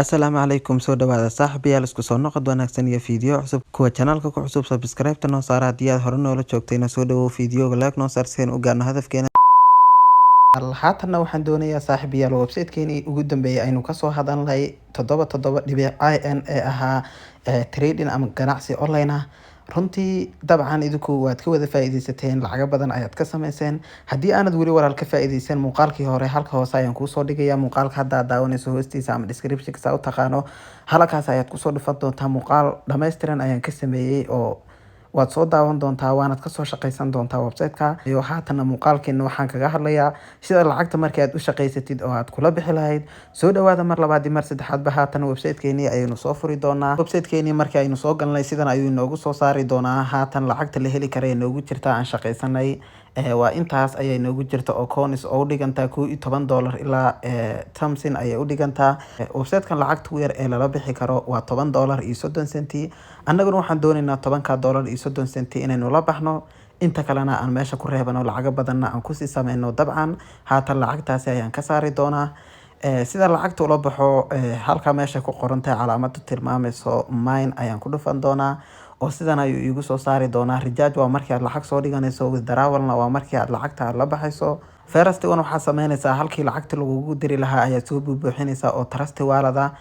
Asalaamu calaykum, soo dhawaada saaxiibayaal, isku soo noqod wanaagsan iyo fiidiyoo cusub. Kuwa channelka ku cusub, subscribe-ta noo saara. Haddii aad hore noola joogtayna, soo dhawow. Fiidiyooga like noo saar si aan u gaarno hadafkeena. Haatanna waxaan doonayaa, saaxiibayaal, website-keenii ugu dambeeyay aynu kasoo hadalnay, 77.in, ee ahaa trading ama ganacsi online ah. Runtii dabcan idinku waad ka wada faa'iidaysateen, lacago badan ayaad ka sameyseen. Haddii aanad weli, walaal, ka faa'iidaysan muuqaalkii hore, halka hoose ayaan kuusoo dhigaya muuqaalka hadda aad daawanayso hoostiisa ama description saa u taqaano, halkaas ayaad kusoo dhufan doontaa. Muuqaal dhammaystiran ayaan ka sameeyey oo waad soo daawan doontaa, waanad kasoo shaqaysan doontaa website-ka. Iyo haatanna muuqaalkeena waxaan kaga hadlayaa sida lacagta markii aad u shaqaysatid oo aad kula bixi lahayd. Soo dhawaada mar labaad iyo mar saddexaadba. Haatan website-keenii ayaynu soo furi doonaa. Website-keenii markii aynu soo galnay, sidan ayuu inoogu soo saari doonaa. Haatan lacagta la heli kara ee noogu jirta aan shaqaysanay waa intaas ayay noogu jirta oo coins oo u dhigantaa $11 ilaa something ayay u dhigantaa. Website-kan lacagta ugu yar ee lala bixi karo waa $10.30. Annaguna waxaan doonaynaa 10-ka dollar iyo 30 centi inaynu la baxno, inta kalena aan meesha ku reebano, lacago badanna aan kusii sameyno. Dabcan haatan lacagtaasi ayaan ka saari doonaa. Sida lacagta ula baxo, halka meesha ku qorantahay calaamada tilmaameyso mine ayaan ku dhufan doonaa oo sidan ayuu iigu soo saari doonaa. Recharge waa markii aad lacag soo dhiganayso, withdrawalna waa markii aad lacagta aad la baxayso. First one, waxaad sameynaysaa halkii lacagta lagugu diri lahaa ayaad soo buubuuxinaysaa oo Trust Wallet-da.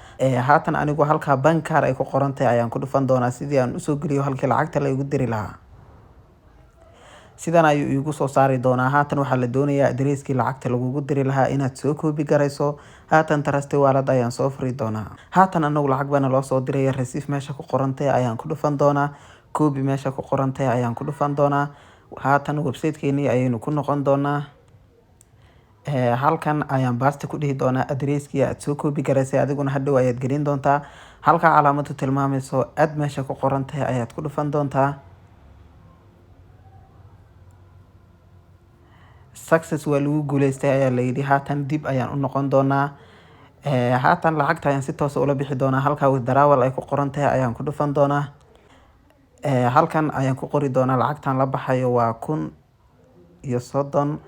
Haatan anigu halkaa bank card ay ku qorantahay ayaan ku dhufan doonaa sidii aan usoo geliyo halkii lacagta laygu diri lahaa. Sidan ayuu iigu soo saari doonaa. Haatan waxaa la doonayaa addresskii lacagta lagugu diri lahaa inaad soo copy garayso. Haatan Trust Wallet ayaan soo furi doonaa. Haatan anagu lacag baana loo soo diraya. Receive meesha ku qorantay ayaan ku dhufan doonaa, copy meesha ku qorantay ayaan ku dhufan doonaa. Haatan website-keenii ayaynu ku noqon doonaa. Halkan ayaan paste ku dhihi doonaa addresskii aad soo copy garaysay. Adiguna hadhow ayaad gelin doontaa. Halka calaamadu tilmaamayso add meesha ku qoran tahay ayaad ku dhufan doontaa. Success, waa lagu guuleystay ayaa layidhi. Haatan dib ayaan u noqon doonaa. Haatan lacagta ayaan si toosa ula bixi doonaa. Halka withdrawal ay ku qoran tahay ayaan ku dhufan doonaa. Halkan ayaan ku qori doonaa lacagtan la baxayo, waa 1030.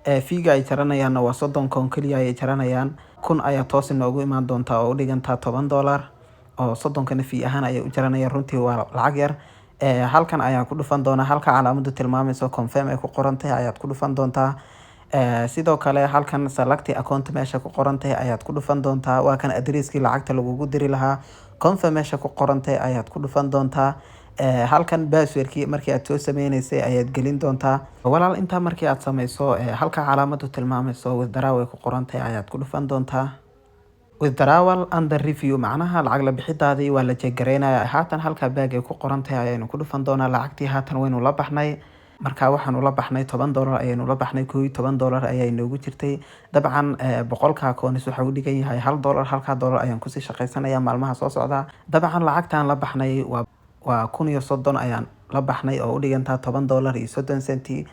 Fee-ga ay jaranayaanna waa 30 coin keliya ayay jaranayaan. 1000 ayaa toos inoogu imaan doontaa oo u dhigantaa $10, oo 30-kana fee ahaan ayay u jaranayaan. Runtii waa lacag yar. Halkan ayaan ku dhufan doonaa. Halka calaamadu tilmaamayso confirm ay ku qoran tahay ayaad ku dhufan doontaa. Sidoo kale halkan select account meesha ku qoran tahay ayaad ku dhufan doontaa. Waa kan addresskii lacagta lagugu diri lahaa. Confirm meesha ku qoran tahay ayaad ku dhufan doontaa. Halkan passwordkii markii aad soo sameyneysay ayaad gelin doontaa. Walaal, intaa markii aad sameyso, halka calaamadu tilmaamayso withdraw ay ku qoran tahay ayaad ku dhufan doontaa. Withdrawal under review, macnaha lacag la bixidaadii waa la check gareynaya. Haatan halka back ay ku qoran tahay ayaynu ku dhufan doonaa. Lacagtii haatan waynu la baxnay. Marka waxaanu la baxnay $10 ayaynu la baxnay. $11 ayaa inoogu jirtay. Dabcan 100-ka coins waxa uu dhigan yahay $1. Halkaa dollar ayaan kusii shaqaysanaya maalmaha soo socda. Dabcan lacagtaan la baxnay waa 1030 ayaan la baxnay oo u dhigantaa $10.30.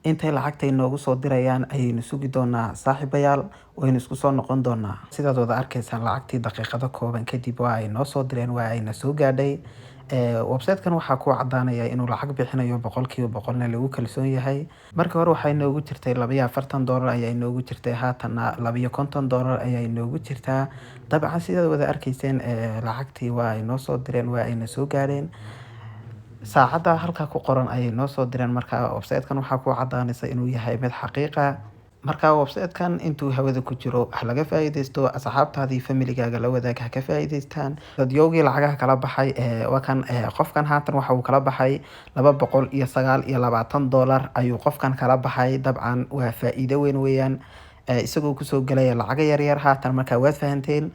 Intay lacagta inoogu soo dirayaan ayaynu sugi doonaa, saaxiibayaal. Waynu isku soo noqon doonaa. Sidaad wada arkaysaan, lacagtii daqiiqado kooban kadib waa ay noo soo direen, waa ayna soo gaadhay. Website-kan waxaa ku cadaanaya inuu lacag bixinayo, 100%-na lagu kalsoon yahay. Markii hore waxaa inoogu jirtay $42 ayaa inoogu jirtay, haatanna $52 ayaa inoogu jirtaa. Dabcan sidaad wada arkayseen, lacagtii waa ay noo soo direen, waa ayna soo gaadheen. Saacadda halkaa ku qoran ayay noo soo direen. Marka website-kan waxaa ku cadaanaysa inuu yahay mid xaqiiqa. Marka website-kan intuu hawada ku jiro ha laga faa'iidaysto. Asxaabtaadii, familigaaga la wadaag, ha ka faa'iidaystaan. Dadyowgii lacagaha kala baxay, waa kan qofkan. Haatan waxa uu kala baxay $229 ayuu qofkan kala baxay. Dabcan waa faa'iido weyn weeyaan, isagoo kusoo gelaya lacago yaryar haatan. Markaa waad fahanteen.